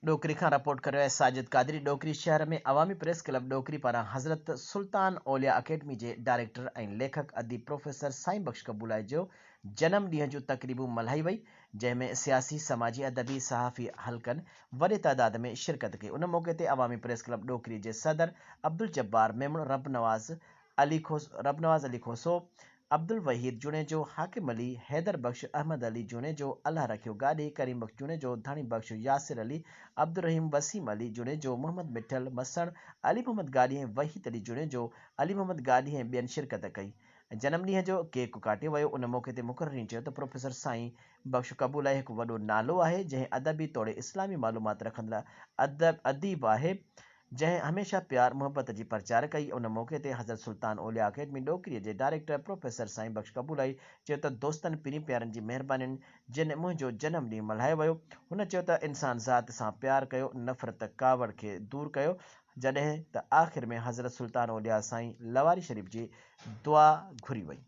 ڏوڪري کان رپورٽ ڪريو آهي ساجد قادري ڏوڪري شهر ۾ عوامي پريس ڪلب ڏوڪري پاران حضرت سلطان اولياء اڪيڊمي جي ڊائريڪٽر ۽ ليکڪ اديب پروفيسر سائين بخش قبولائي جو جنم ڏينهن جون تقريبون ملهائي وئي جنهن ۾ سياسي سماجي ادبي صحافي حلقن وڏي تعداد ۾ شرڪت ڪئي ان موقعي تي عوامي پريس ڪلب ڏوڪري جي صدر عبدالجبار ميمڻ ربنواز علي ربنواز علي کوسو عبدالوحيد جوڻيجو، حاڪم علي، حيدر بخش، احمد علي جوڻيجو، الله رکيو گاڏهي، ڪريم بخش جوڻيجو، ڌڻي بخش، ياسر علي، عبدالرحيم، وسيم علي جوڻيجو، محمد مٺل مسڻ، علي محمد گاڏهي ۽ وحيد علي جوڻيجو، علي محمد گاڏهي ۽ ٻين شرڪت ڪئي. جنم ڏينهن جو ڪيڪ ڪاٽيو ويو. ان موقعي تي مقررين چيو ته پروفيسر سائين بخش قبولائي هڪ وڏو نالو آهي، جنهن ادبي توڙي اسلامي معلومات رکندڙ اديب آهي، جنهن هميشه پيار محبت جي پرچار ڪئي. ان موقعي تي حضرت سلطان اولياء اڪيڊمي ڏوڪريء جي ڊائريڪٽر پروفيسر سائين بخش قبولائي چيو ته دوستن پرين پيارن جي مهربانين جن منهنجو جنم ڏينهن ملهايو ويو. هن چيو ته انسان ذات سان پيار ڪيو نفرت ڪاوڙ کي دور ڪيو جڏهن ته آخر ۾ حضرت سلطان اولياء سائين لواري شريف جي دعا گهري وئي.